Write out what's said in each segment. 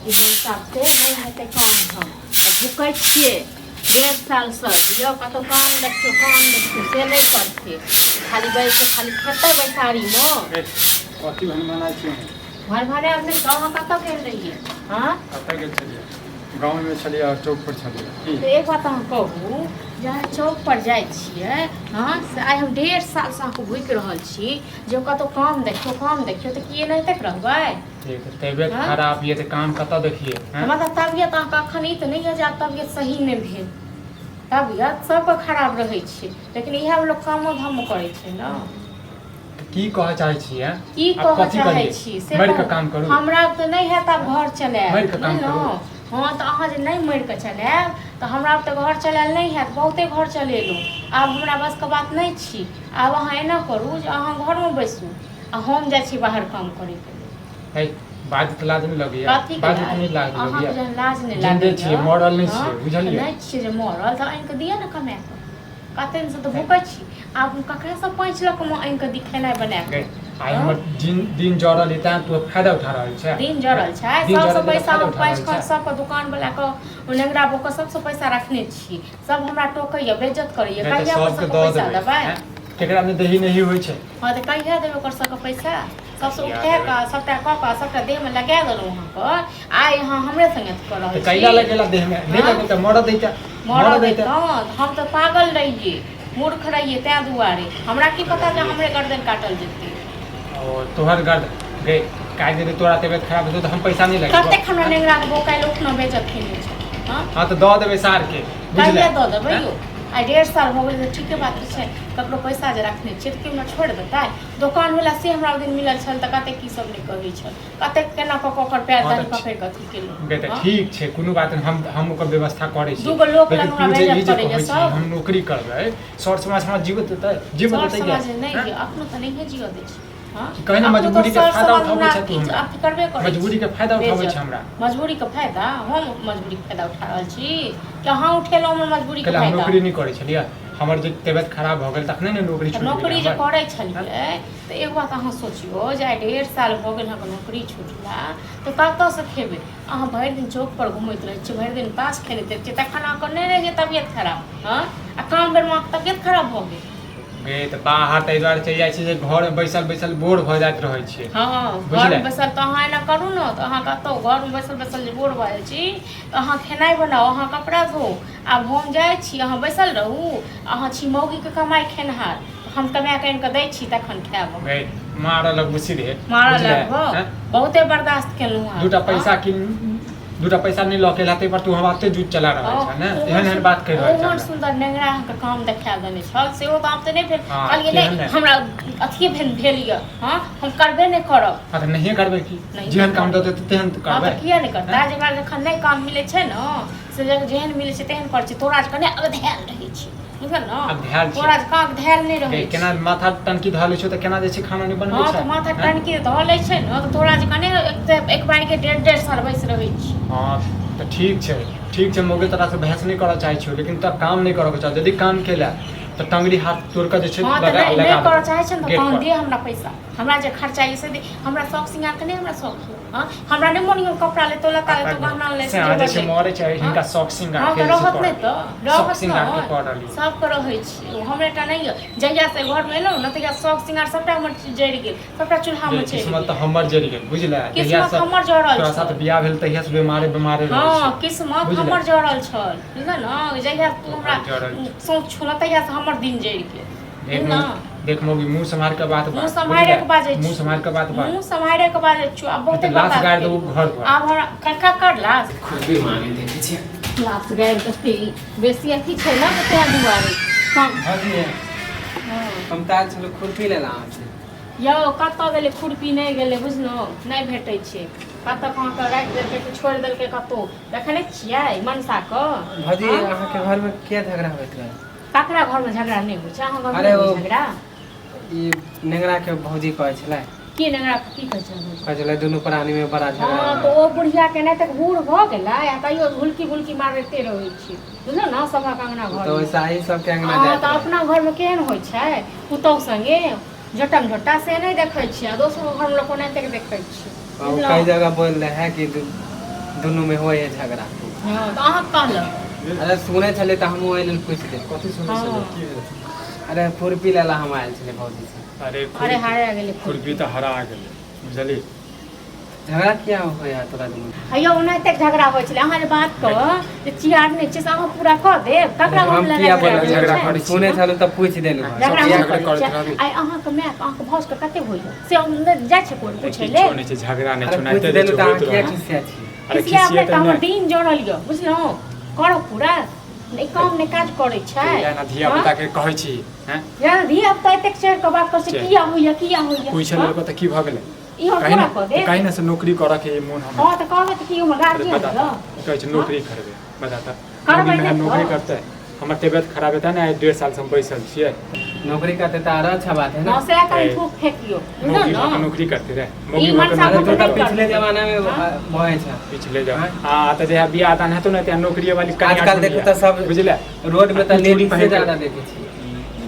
ई मनसाके नहि हेतै काम धाम आ भुकै छियै 1.5 सालसँ यौ कतहु काम देखियौ, काम देखियौ, से नहि करतै। खाली बैस कऽ खाली खेतै बैसारीमे। कथी भनभनाइ छियै? घर भाड़े नहि। अहाँ कतऽ गेल रहियै? हँ, कतऽ गेल छलियै? गाँवमे छलियै आओर चौक पर छलियै की। तऽ एक बात अहाँ कहू जे अहाँ चौक पर जाइ छियै। हँ, से आइ हम 1.5 सालसँ अहाँके भुकि रहल छी जे कतहु काम देखियौ, काम देखियौ, तऽ की एनाहिते रहबै? ठीक, तबियत हँ? खराब यऽ तऽ काम कतऽ देखियै, हँ? हमरा तऽ तबियत अहाँके अखन ई तऽ नहि यऽ जे आब तबियत सही नहि भेल। तबियत सबके खराब रहै छै, लेकिन इएह लोक कामो धामो करै छै ने। तऽ की कहऽ चाहै छियै? की आब कहऽ कथी चाहै करियै? छी से मरि कऽ कहू। काम करू? हमरा तऽ नहि हैत आब घर चलायब। मरि कऽ काम बुझलहुँ? हँ, तऽ अहाँ जे नहि मरि कऽ चलायब तऽ हमरा आब तऽ घर चलायल नहि हैत। बहुते घर चलेलहुँ, आब हमरा बसके बात नहि छी। आब अहाँ एना करू जे अहाँ घरमे बैसू आ हम जाइ छी बाहर काम करैके लेल। है, बाजैत तऽ लाज नहि लगैया? कथीके बाजैत लाज? नहि लाज अहाँके लगैया? जहन लाज नहि जिन्दे लागैया, छियै, मरल नहि हँ, छियै, तऽ बुझलियै? नहि छियै जे मरल तऽ आनि कऽ दिअ ने कमाए कऽ। कते दिनसँ तऽ भूकै छी, आब हम ककरासँ पैंच लऽ कऽ आनि कऽ दी खेनाइ बना गै, कऽ? आइ हँ? हमर दिन दिन जरल यऽ तैं तू फायदा उठा रहल छै। दिन जरल छै। दिन सबसँ जरल यऽ तऽ पैसा फायदा हम उठा पैंच रहल कऽ छै। सबके दुकान वला के, ओ नेंगरा बोके सबसँ पैसा रखने छी। सब हमरा टोकैया, बेइज्जत करैया। नहि तऽ कहिया ओकर सबके सबके दऽ पैसा देबै। देबै? हैं? केकरा नहि दही नहि होइ छै। हँ, तऽ कहिया देबै ओकर सबके पैसा? सबसँ कहिया उठा देबै? कऽ सबटा कऽ कऽ सबटा देहमे लगा देलहुँ अहाँके, आइ अहाँ हमरे संगे कऽ तऽ रहल कैला छी। लगेला देहमे नहि हँ? लगेता, मरऽ दैता। मरऽ मरऽ दैता। दैतहुँ? हम तऽ पागल रहियै, मूर्ख रहियै, ताहि दुआरे हमरा की पता जे हमरे गर्दन काटल जेतै। ओ तोहर गर्द गै काटि देतै। तोरा तबियत खराब हेतौ तऽ हम पैसा नहि लगेबौ? कतेक हमरा नेंगराके बोकाइल उठना बेइज्जत केने छै। हँ। हँ, तऽ दऽ देबै सारके, बुझले? कहिया दऽ देबै हैं? यौ? आइ 1.5 साल भऽ गेलै तऽ ठीके बात छै। ककरो पैसा जे रखने छियै तऽ केओ हमरा छोड़ि देतै? दोकानवला से हमरा ओहि दिन मिलल छल तऽ कतेक की सब नहि कहै छल, कतेक केना कऽ कऽ ओकर पैर हँ दाढ़ी तऽ पकड़ि कऽ अथी केलहुँ। गै तऽ हँ। ठीक छै, कोनो बात नहि, हम ओकर व्यवस्था करै छी। दूगो लोक लग लेकिन हमरा तू जे ई बेइज्जत जे करैए कहै छी सब। हम नौकरी करबै, सर समाज हमरा जीवऽ देतै? जीवऽ सर देतै गै? समाज नहि हैं? यऽ, अखनो तऽ नहिए जियऽ दै छै। हँ। कि कहीं ने अखनो तऽ मजबूरीके सर फायदा समाज उठाबै हमरा छै तू हमरा। अथी करबे करै मजबूरीके छै फायदा उठाबै छै बेइज्जत। हमरा। मजबूरीके फायदा? हम मजबूरीके फायदा उठा रहल छी कि अहाँ उठेलहुँ हमर मजबूरीके कैला हम फायदा? नौकरी नहि करै छलियै? हमर जे तबियत खराब भऽ गेल तखने ने नौकरी तऽ छूटि गेलै नौकरी जे हमर। करै छलियै तऽ एक बात अहाँ सोचियौ जे आइ 1.5 साल भऽ गेल अहाँके नौकरी छुटला, तऽ कतऽसँ खेबै? अहाँ भरि दिन चौकपर घुमैत रहै छियै, भरि दिन ताश खेलैत रहै छियै, तखन अहाँके नहि रहैए तबियत खराब? हँ, आ काम बेरमे अहाँके तबियत खराब भऽ गेल। गे, तऽ बाहर ताहि दुआरे चलि जाइ छियै जे घरमे बैसल बैसल बोर भऽ जाइत रहै छियै। हँ, बुझले? घरमे बैसल तऽ अहाँ एना करू ने तऽ अहाँ कतहु घरमे बैसल बैसल जे बोर भऽ जाइ छी तऽ अहाँ खेनाइ बनाउ, अहाँ कपड़ा धोउ। आब हम जाइ छी, अहाँ बैसल रहू। अहाँ छी मौगीके कमाइ खेनहार, हम कमा कऽ आनि कऽ दै छी तखन खायब अहाँ। गै, मारऽ लगबू सीधे। मारऽ बुझले? लगबो? हैं? बहुते बर्दाश्त केलहुँ हँ। दूटा पैसा कि दूटा पैसा नहि लऽ के एला ताहि पर तू हमरा एते जूझ चला रहल छह ने? एहन एहन बात कहि रहल छह ओहन हमरा। सुन्दर नेंगरा अहाँके काम देखा देने छल, सेहो तऽ आब तऽ नहि भेल। हँ, कहलियै केहन नहि ने? हमरा अथिये भेल भेल यऽ। हँ, हम करबे नहि करब। हँ, तऽ नहिए करबै की? नहिए जेहन काम करबै। देतै तेहन हँ, करबै। तऽ किया नहि करतै? जकरा जखन नहि काम मिलै छै ने, से जेहन मिलै छै तेहन करै छै। तोरा जकाँ नहि अगधेल रहै छै, बुझल ने? अगधेल छै। तोरा जकाँ अगधेल नहि रहै गै, छै। केना माथा टनकी धऽ लै छौ तऽ केना जे छै खाना नहि बनबै हँ छै? तऽ माथा हैं? टनकी धऽ लै छै ने तऽ तोरा जकाँ नहि एक बारके 1.5-1.5 साल बैस रहै छी। हँ, तऽ ठीक छै, ठीक छै मौगी, तोरासँ बहस नहि करऽ चाहै छियौ, लेकिन तोरा काम नहि करऽके चाह। यदि काम केला तऽ टंगरी हाथ तोड़ि कऽ जे छै हँ, तऽ लगा नहि लगा नहि करऽ देबौ चाहै छै ने तऽ गेट तहन पर। दे हमरा पैसा। हमरा जे खर्चा यऽ से दे। हमरा शौक सिंगारके नहि हमरा शौक यऽ? हँ, हमरा नहि मोन यऽ कपड़ा लेतो, लत्ता लेतो, गहना ले। से अहाँ जे छै मरै छै हिनका शौक सिंगार हँ, के तऽ जे छै रहत नहि पड़ल। तऽ शौक रहत सिंगार के नहि पड़ल यऽ। सबके रहै छै, ओ हमरे टा नहि यऽ। जहिया से घरमे एलहुँ ने तहिया शौक सिंगार सबटा हमर जरि गेल, सबटा चूल्हामे गे, चलि किस्मत गेल। तऽ हमर जरि गेल, बुझले? जहिया किस्मत से हमर जरल तोरा साथ छल। बियाह भेल तहिया से बेमारे बेमारे रहै हँ छी। किस्मत बुझले? हमर जरल छल, बुझल ने? जहिया तू हमरा तोहर जरल छौ। सोच छुलह तहिया से हमर दिन जरि गेल। देख ना। देख मौगी, मुँह सम्हार के बात मुँह बाज। सम्हारे के बाजै मुँह छी। सम्हार के बात बाज। मुँह सम्हारे के बाजै छी। आब बहुते तऽ लाश बर्दाश्त गाड़ि देबौ केलियै। घर पर। आब हमरा कक्का कर लाश। खुरपी मांगे देखै छियै। लाश गाड़ि देतै, बेसी अथी छै ने तऽ तें दुआरे कम। भौजी, हँ। हम तऽ आयल छलहुँ खुरपी लै लए अहाँसँ। यौ, कतऽ गेलै खुरपी? नहि गेलै, बुझलहुँ? नहि भेटै छै। कतऽ कहाँ कऽ राखि देलकै कि छोड़ि देलकै कतौ, देखै नहि छियै मनसाके? भौजी, हँ? अहाँके घरमे किया झगड़ा होइत रहै? ककरा घरमे झगड़ा नहि होइ छै? अहाँ घरमे अरे नहि होइ ओ झगड़ा? ई नेंगरा के भौजी कहै छलै। की नेंगरा की कहै छै भौजी? कहै छलै दुनू प्राणी मे बड़ा झगड़ा हँ, होइ। तऽ ओ बुढ़िया के नहि तक बूढ़ भऽ गेलै आ तैयो हुलकी बुलकी मारिते रहै छै, बुझलौ ने, सभक अंगना तऽ घरमे। ओहिसँ अही सबके अंगना हँ, जाइत तऽ रहै। अपना घरमे केहन होइ छै पुतहु संगे झोटम झोटा, से नहि देखै छियै, आ दोसर घरमे लोक ओनाहिते देखै छियै। ओ बुझलहुँ? कई जगह बोल रहे है कि दुनू में होय है झगड़ा। हँ, तऽ अहाँ कहलक। अरे सुनै छलै तऽ हमहूँ ओहि लेल पूछि देब। कथी सुनै हँ। छलियै? की भेलै? अरे खुरपी लै लए हम आयल छलै भौजी से। अरे अरे हारे गेलै। खुरपी तऽ हरा गेलै, बुझली? झगड़ा किया होय है तोरा दुनू? हैयो, ओनाहिते झगड़ा होइ छलै। अहाँ जे बात कह जे चियार नहि छै से अहाँ पूरा कऽ देब ककरा? हम हम लड़ाइ किया झगड़ा बोलबै? होइ झगड़ा छै? करै छी। सुनै छलहुँ तऽ पूछि देलहुँ। झगड़ा झगड़ा हम करै करैत छियै। रहबी। आइ अहाँके मायके, अहाँके भाउजके कते होइया से हम नहि जाइ छै कोइ पूछै किछो लेल। नहि छै, झगड़ा नहि अरे छै, पूछि ओनाहिते जे देलहुँ छै तऽ अहाँ होइत किया रहै। खिसिया छी? अरे खिसिया खिसिए तऽ तऽ हमर नहि। दिन जड़ल यऽ, बुझलहुँ? करब पूरा नहि, काम नहि काज करै छै। एना धिया पुता के कहै छी हैं? यार, धिया पुता एतेक चढ़ि कऽ बात करै छै। चल। किया होइया, किया होइया? पूछ हँ? लेलको तऽ की भऽ गेलै? ई हम कही पूरा ने कऽ देब। कही ने से नौकरी करऽ के मोन हमरा। हँ, तऽ कहबै तऽ की हमर अरे गार्जियन बता यऽ? तऽ, कहै छै नौकरी करबै, बता तऽ। करबै मौगी नहि में नौकरी तऽ। करतै? हमर तबियत खराब हेतै ने, आइ 1.5 साल से हम बैसल छियै। नौकरी करते तऽ आरो अच्छा बात है ना। हँ, सएह कनि ए, थूक फेकियौ, बुझलहुँ मौगी भऽ कऽ ने? नौकरी करते रे? मौगी ई भऽ कऽ मनसा अरे नौकरी तो तऽ करतै? पिछले जमाना में हाँ? भए छै। पिछले जाओ। हाँ? हाँ, तऽ जहिया बियाह दान हेतौ ने, तहिया नौकरी वाली कनिया आजकल देखू ढूँढिहे। तऽ सब बुझले? रोड में तऽ चूड़ी लेडीज से पहिर के- ज्यादा देखै छी।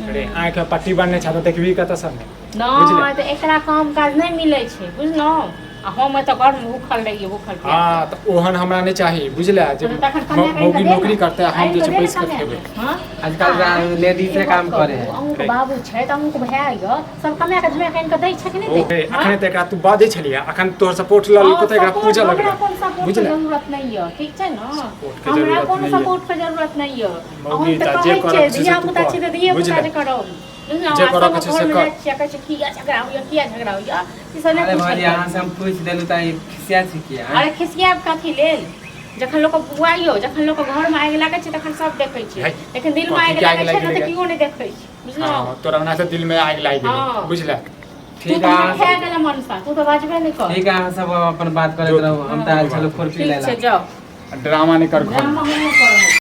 अरे आँखि में पट्टी बन्हने छै तऽ देखबही कतऽ सब ने, बुझले? नहि तऽ एकरा काम काज नहि मिलै छै, बुझलहुँ? आ हम एतऽ घरमे भूखल रहियै, भूखल प्यासल। हाँ, तऽ ओहन हमरा नहि चाही, बुझले? जे तऽ तखन कमाए कऽ मौगी आनि कऽ दे नौकरी ने। करतै, हम आनि जे कऽ छै दे ने बैस कऽ कमाए खेबै। कऽ। हँ? आजकल आँय, लेडीजे एक काम बात करे कहू, है। अहूँके बाबू छै तऽ अहूँके भाय यऽ, सब कमाए कऽ धमाए कऽ आनि कऽ दै छै कि नहि ओ दै? हे, अखने तऽ एकरा तू बाजै छलियै, अखन तोहर सपोर्ट लऽ लेलको तऽ एकरा सपोर्ट पूजऽ हमरा लगलै। कोनो सपोर्ट के बुझले? जरूरत नहि यऽ, ठीक छै ने? सपोर्ट के हमरा जरूरत कोनो नहि यऽ। सपोर्ट के जरूरत नहि यऽ। मौगी हम तऽ तऽ जे कहै करऽ छियै के छै से धिया तू पुता कर, छै तऽ धिये पुता बुझले? जे करब, बुझलहुँ? जे आ करऽ के सबक छै से घरमे कर। जाइ छियै, कहै छै किया झगड़ा होइया, किया झगड़ा होइया, ई सब नहि अरे पूछल भौजी, जाइ। अहाँ से हम पूछि देलहुँ तऽ ई खिसिया छी किया? अरे खिसियाब कथी लेल? जखन लोक बुआइयो, जखन लोक घरमे आगि लागै छै तखन सब देखै छै, है, लेकिन दिलमे कथी आगि के आगि लागै छै लागि ने तऽ गेलै? केओ नहि देखै छै, बुझलहुँ? हाँ, तोरा ओना से दिल में आगि लागि गेलै। हाँ। बुझले? तू ठीक तऽ है हमरा अहाँ खा सब- गेलै मनसा, तू तऽ बाजबे नहि कर। ठीक है, अहाँ सब अपन बात करैत जो- रहू, हम तऽ आयल छलहुँ खुरपी ठीक लै छै, लए। जाउ। ड्रामा नहि कर घर। ड्रामा हम नहि करब।